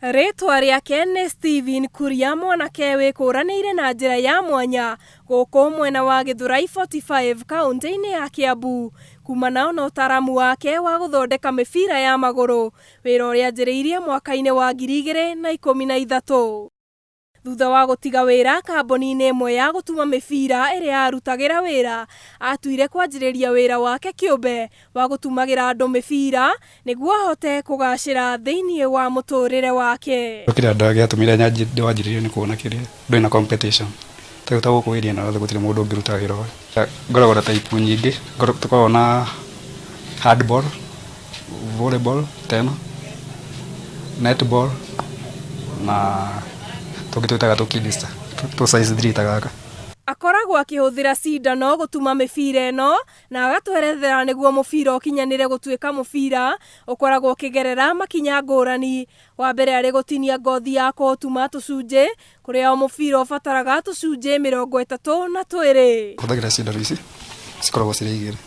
Rĩtwa rĩake nĩ Stephen Kuria, mwanake wĩkũranĩire na njĩra ya mwanya gũkũ mwena wa Gĩthũrai 45 kaũntĩ-inĩ ya Kiambu kumana na ũtaaramu wake wa gũthondeka mĩbira ya magũrũ, wĩra ũrĩa anjĩrĩirie mwaka-inĩ wa 2013. Thutha wa gũtiga wĩra kambuni-inĩ ĩmwe ya gũtuma mĩbira ĩrĩa arutagĩra wĩra, atuire kwanjĩrĩria wĩra wake kĩũmbe wa gũtumagĩra andũ mĩbira nĩguo ahote kũgacĩra thĩinĩ wa mũtũrĩre wake. Kĩrĩa gĩatũmire ndĩwanjĩrĩrie nĩ kuona kĩrĩa ndũrĩ na competition ta rĩu ta gũkũ area ĩno yothe gũtirĩ mũndũ ũngĩruta wĩra ũyũ. Ngoragwo na type nyingĩ, tũkoragwo na handball, volleyball ta ĩno, netball na tũngĩ twĩtaga tũ kidista tũ size 3 ta gaka. Akoragwo akĩhũthĩra cindano gũtuma mĩbira ĩno na agatwerethera nĩguo mũbira ũkinyanĩre gũtuĩka mũbira ũkoragwo ũkĩgerera makinya ngũrani. Wa mbere arĩ gũtinia ngothi ya kũũtuma tũcunjĩ, kũrĩa o mũbira ũbataraga tũcunjĩ 32. Hũthagĩra cindano ici cikoragwo cirĩ igĩrĩ.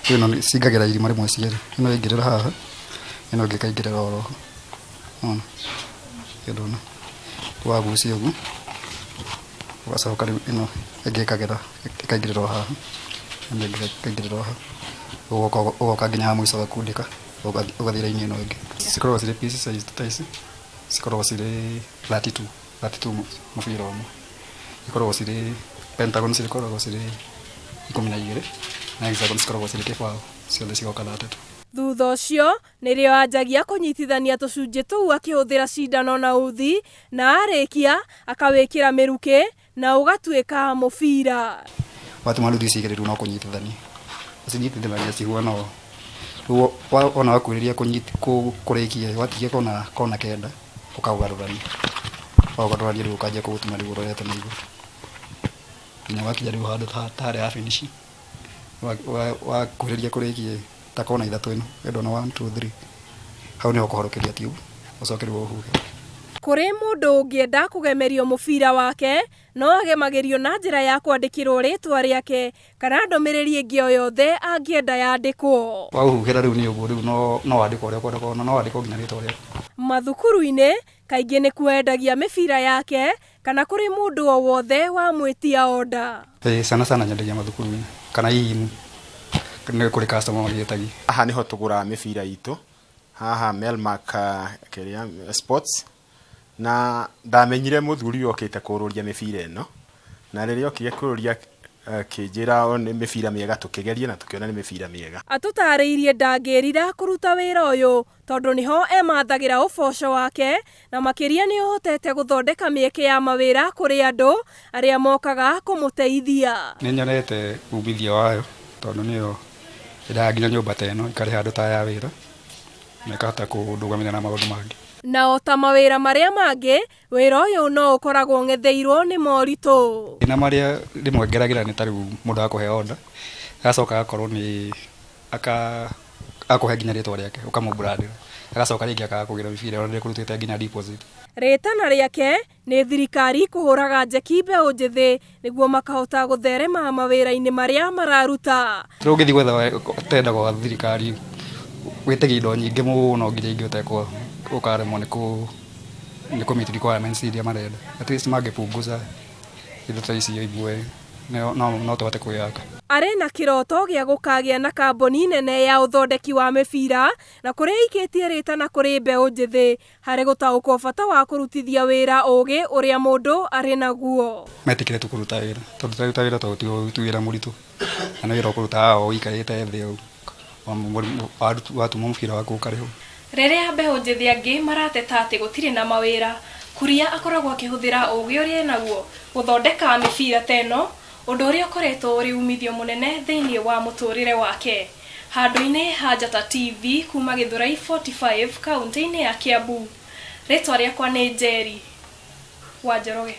Rĩu ĩno cingagĩra irima rĩmwe cierĩ, ĩno yaingĩrĩra haha, ĩno ĩngĩ ĩkaingĩrĩra oro ho. Nĩwona? Kĩndũ wagucia ũguo ũgacoka rĩu ĩno ĩngĩ ĩkagera ĩkaingĩrĩra o haha, ĩno ĩngĩ ĩkaingĩrĩra o haha, ũgoka nginya haha mũico ũgakundĩka ũgathiĩ raini ĩno ĩngĩ. Cikoragwo cirĩ piece size ta ici, cikoragwo cirĩ 32, 32 mũbira ũmwe. Ikoragwo cirĩ pentagon cikoragwo cirĩ 12 na hexagon cikoragwo cirĩ 0, ciothe cigoka 32. Thutha ũcio nĩrĩo anjagia kũnyitithania tũcunjĩ tũu akĩhũthĩra cindano na uthi, na arĩkia akawĩkĩra mĩrukĩ na ũgatuĩka mũbira. Watuma rĩu ici igĩrĩ rĩu no kũnyitithania, ũcinyitithanagia cihuana ũũ. Rĩu wona wakuhĩrĩria kũrĩkia watigia kona kona kenda ũkaũgarũrania, waũgarũrania rĩu ũkanjia kũũtuma rĩu ũrorete na igũrũ nginya wakinya rĩu handũ ta harĩa ha finish, wakuhĩrĩria kũrĩkia ta kona ithatũ ĩno ĩndona 1 2 3, hau nĩho ũkũhorokeria tube ũcoke rĩu ũhuhe. Kũrĩ mũndũ ũngĩenda kũgemerio mũbira wake no agemagĩrio na njĩra ya kwandĩkĩrwo rĩtwa rĩake kana ndũmĩrĩri ĩngĩ o yothe angĩenda yandĩkwo. Waũhuhĩra rĩu nĩ ũguo rĩu no wandĩkwo ũrĩa ũkwenda, no wandĩkwo nginya rĩtwa rĩaku. Mathukuru-inĩ kaingĩ nĩkuo endagia mĩbira yake kana kũrĩ mũndũ o wothe wamwĩtia order. Ĩĩ sana sana nyendagia mathukuru-inĩ kana hihi nĩ kũrĩ customer magĩtagia. Haha nĩho tũgũraga mĩbira itũ, haha Melmark kĩrĩa Sports, na ndamenyire mũthuri ũyũ okĩte kũrũria mĩbira ĩno, na rĩrĩa okire kũrũria akĩnjĩra nĩ mĩbira mĩega, tũkĩgeria na tũkĩona nĩ mĩbira mĩega. Atũtarĩirie ndangĩrira kũruta wĩra ũyũ tondũ nĩho emathagĩra ũboco wake na makĩria nĩ ũhotete gũthondeka mĩeke ya mawĩra kũrĩ andũ arĩa mokaga kũmũteithia. Nĩ nyonete umithio wayo tondũ nĩyo ĩraha nginya nyũmba ta ĩno ĩkarĩha andũ ta aya wĩra na ĩkahota kũndũgamĩrĩra na maũndũ mangĩ. Na o ta mawĩra marĩa mangĩ, wĩra ũyũ no ũkoragwo ũng'etheirwo nĩ moritũ. Mathĩna marĩa rĩmwe ngeragĩra nĩ ta rĩu mũndũ agakũhe order agacoka agakorwo nĩ akũhe nginya rĩtwa rĩake ũkamũbrandĩra agacoka rĩngĩ akaga kũgĩra mĩbira ĩyo ndĩkũrutĩte nginya deposit. Rĩtana rĩake nĩ thirikari kũhũraga njeki mbeũ njĩthĩ nĩguo makahota gũtherema mawĩra-inĩ marĩa mararuta. Rĩu ũngĩthiĩ gwetha tender gwa thirikari wĩtagia indo nyingĩ mũno nginya ingĩ ũtekũ ũkaremwo nĩ kũ meet requirements iria marenda. At least mangĩpunguza indo ta icio imwe no tũhote kwĩyaka. Arĩ na kĩroto gĩa gũkagĩa na kambuni nene ya ũthondeki wa mĩbira na kũrĩa aikĩtie rĩtana kũrĩ mbeũ njĩthĩ harĩ gũtaũkwo bata wa kũrutithia wĩra ũgĩ ũrĩa mũndũ arĩ naguo. Metĩkĩre tu kũruta wĩra tondũ tũraruta wĩra tondũ ti wĩra mũritũ na nĩ wĩra ũkũruta haha ũikarĩte thĩ watuma mũbira waku ũkarĩhwo. Rĩrĩa mbeũ njĩthĩ angĩ marateta atĩ gũtirĩ na mawĩra, Kuria akoragwo akĩhũthĩra ũgĩ ũrĩa enaguo gũthondeka mĩbira ta ĩno, ũndũ ũrĩa ũkoretwo ũrĩ umithio mũnene thĩinĩ wa mũtũrĩre wake. Handũ-inĩ ha Njata TV kuma Gĩthũrai 45 kaũntĩ-inĩ ya Kiambu, rĩtwa rĩakwa nĩ Njeri wa Njoroge.